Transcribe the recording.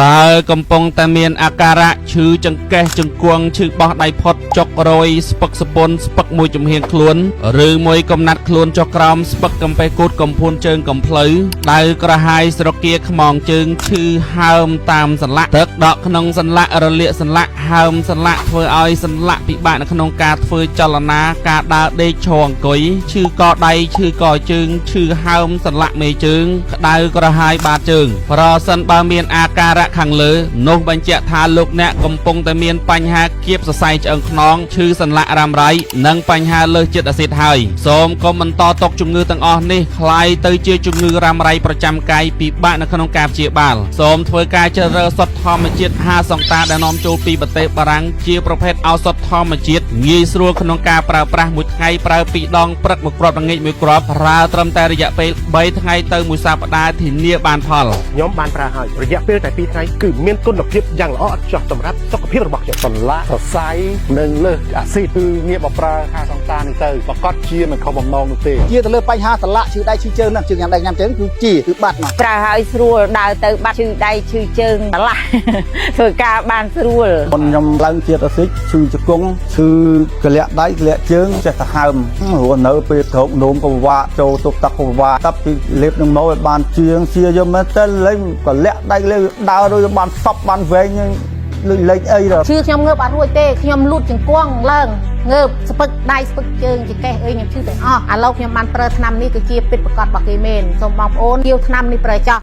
បើកំពុងតែមានអាការៈឈឺចង្កេះជង្គង់ឈឺបោះដៃផុតចុករយស្ពឹកសពុនស្ពឹកមួយចំហៀងខ្លួនឬមួយកំណាត់ខ្លួនចុះក្រោមស្ពឹកកំពេះគូតកំភួនជើងកំភ្លៅដៅក្រហាយស្រគាខ្មងជើងឈឺហើមតាមសន្លាក់ទឹកដក់ក្នុងសន្លាក់រលាកសន្លាក់ហើមសន្លាក់ធ្វើឲ្យសន្លាក់ពិបាកនៅក្នុងការធ្វើចលនាការដើរដេកឈរអង្គុយឈឺកដៃឈឺកជើងឈឺហើមសន្លាក់មេជើងក្តៅក្រហាយបាតជើងប្រសិនបើមានអាការៈខាងលើនោះបញ្ជាក់ថាលោកអ្នកកំពុងតែមានបញ្ហាគៀបសរសៃឆ្អឹងខ្នងឈឺសន្លាក់រ៉ាំរ៉ៃនិងបញ្ហាលើសជាតិអាស៊ីតហើយសូមកុំបន្តទុកជំងឺទាំងអស់នេះក្លាយទៅជាជំងឺរ៉ាំរ៉ៃប្រចាំកាយពិបាកនៅក្នុងការព្យាបាលសូមធ្វើការជ្រើសរើសសុទ្ធធម្មជាតិ5សង្តាដែលនាំចូលពីប្រទេសបារាំងជាប្រភេទឱសថធម្មជាតិងាយស្រួលក្នុងការប្រើប្រាស់មួយថ្ងៃប្រើ2ដងព្រឹកមួយគ្រាប់ល្ងាចមួយគ្រាប់ប្រើត្រឹមតែរយៈពេល3ថ្ងៃទៅមួយសប្តាហ៍ធានាបានផល ខ្ញុំបានប្រើហើយរយៈពេលតែ2ថ្ងៃគឺមានគុណភាពយ៉ាងល្អឥតខ្ចោះសម្រាប់សុខភាពរបស់ខ្ញុំ សន្លាក់សរសៃនិងលើសអាស៊ីតគឺងាកមកប្រើហាសង្តានេះទៅប្រកាសជាមិនខុសបំណងនោះទេ ជាទៅលើបញ្ហាសន្លាក់ឈឺដៃឈឺជើងហ្នឹងជើងញ៉ាំដៃញ៉ាំជើងគឺជាគឺបាត់មក ប្រើហើយស្រួលដើរទៅបាត់ឈឺដៃឈឺជើងឆ្លាស់ ធ្វើការបានស្រួល មុនខ្ញុំឡើងជាតិអាស៊ីតឈឺជង្គង់ឈឺកលាក់ដៃកលាក់ជើងចេះតែហើមរស់នៅពេលត្រោកនោមក៏ពិបាកចូលទុកទឹកក៏ពិបាកតាប់ពីលេបនឹងមកឲ្យបានជាងជាយកមែនតែលេងកលាក់ដៃលេងដើរដូចបានសប់បានវែងដូចលេងអីដល់ ឈឺខ្ញុំងើបអត់រួចទេខ្ញុំលូតជង្គង់ឡើងងើបស្ពឹកដៃស្ពឹកជើងចង្កេះអីខ្ញុំឈឺទាំងអស់ឥឡូវខ្ញុំបានប្រើថ្នាំនេះគឺជាពិតប្រាកដរបស់គេមែនសូមបងប្អូនយកថ្នាំនេះប្រើចោះ។